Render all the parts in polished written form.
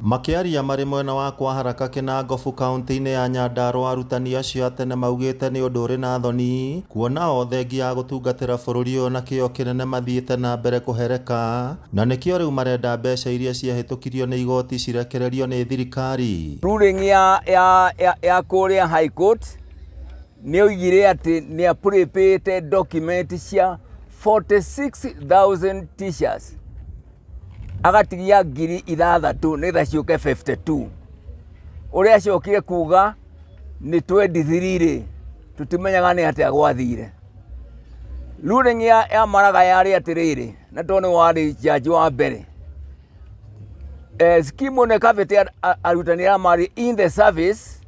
Makĩaria marĩ mwena wa Kwa Haraka Kinangofu kauntĩ-inĩ ya Nyandarua arutani acio a tene maugĩte nĩ ũndũ ũrĩ na thoni kuona o thengia ya gũtungatĩra bũrũri ũyũ na kĩo kĩnene mathiĩte na mbere kũhereka na nĩkĩo rĩu marenda mbeca iria ciahĩtũkirio nĩ igoti cirekererio nĩ thirikari. Ruling ya kũrĩa High Court nĩ oigire atĩ nĩ aprĩpĩte document cia 46,000 teachers, agatigia 6,000 nĩgetha ciũke 52. Ũrĩa acokire kuga nĩ 23 rĩ, tũtimenyaga nĩ atĩa gwathire. Ruling ya Maraga yarĩ atĩrĩrĩ, na tondũ nĩ warĩ jaji wa mbere, scheme ĩno ĩkabĩte arutani arĩa marĩ in the service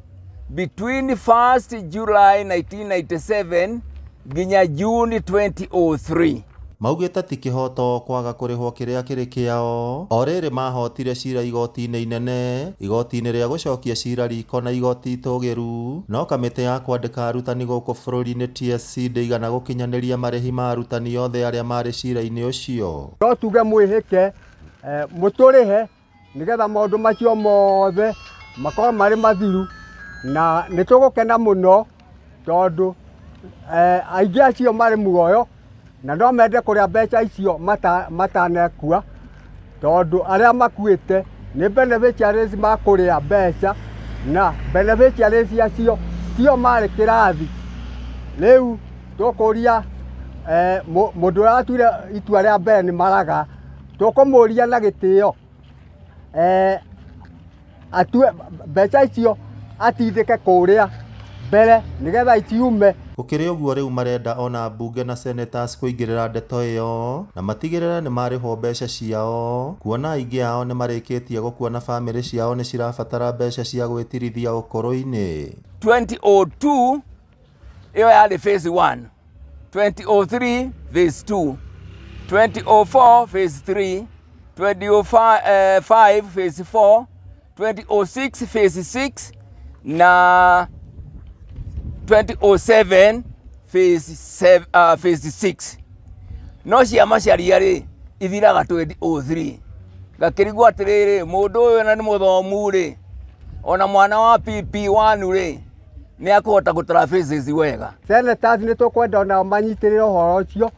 between 1st July 1997 nginya June 2003. Maugĩte ti kĩhoto kwaga kũrĩhwo kĩrĩa kĩrĩ kĩao o rĩrĩ mahotire cira igoti-inĩ inene, igoti-inĩ rĩa gũcokia cira riko na igoti itũgĩru, no kamĩtĩ ya kwandĩka arutani gũkũ bũrũri-inĩ TSC ndĩigana gũkinyanĩria marĩhi ma arutani othe arĩa marĩ cira-inĩ ũcio. No tuge mwĩhĩke, mũtũrĩhe nĩgetha maũndũ macio mothe makorwo marĩ mathiru, na nĩ tũgũkena mũno tondũ aingĩ acio marĩ muoyo na no mende kũrĩa mbeca icio matanekua, tondũ arĩa makuĩte nĩ beneficiaries makũrĩa mbeca, na beneficiaries acio tio marĩ kĩrathi. Rĩu tũkũria mũndũ ũrĩa watuire itua rĩa mbere nĩ Maraga, tũkũmũria na gĩtĩo atue mbeca icio atindĩke kũrĩa mbere nĩgetha itiume. Gũkĩrĩ ũguo rĩu marenda ona mbunge na senators kũingĩrĩra ndeto ĩyo na matigĩrĩre nĩ marĩhwo mbeca ciao, kuona aingĩ ao nĩ marĩkĩtie gũkua na bamĩrĩ ciao nĩ cirabatara mbeca cia gwĩtirithia ũkũrũ-inĩ. 2002 ĩyo yarĩ phase 1, 2003 phase 2, 2004 phase 3, 2005 phase 4, 2006 phase 6 na 2007 phase 7, phase 6. No cia Macharia rĩ ithiraga 2003. Ngakĩrigwo atĩrĩrĩ, mũndũ ũyũ na nĩ mũthomu rĩ, ona mwana wa PP1 rĩ nĩ akũhota gũtara phases wega. Senators nĩ tũkwenda onao manyitĩrĩre ũhoro ũcio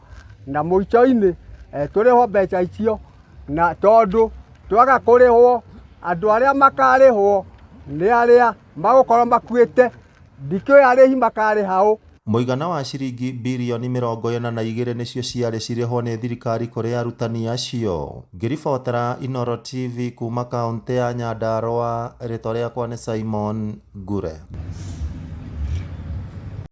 na mũico-inĩ tũrĩhwo mbeca icio, na tondũ twaga kũrĩhwo andũ arĩa makarĩhwo nĩ arĩa magũkorwo makuĩte, ndikĩũĩ arĩhi makarĩha ũ. Mũigana wa ciringi birioni 42 nĩcio ciarĩ cirĩhwo nĩ thirikari kũrĩ arutani acio. Ngĩribotera Inooro TV kuma kaũntĩ ya Nyandarua, rĩtwa rĩakwa nĩ Simon Ngure.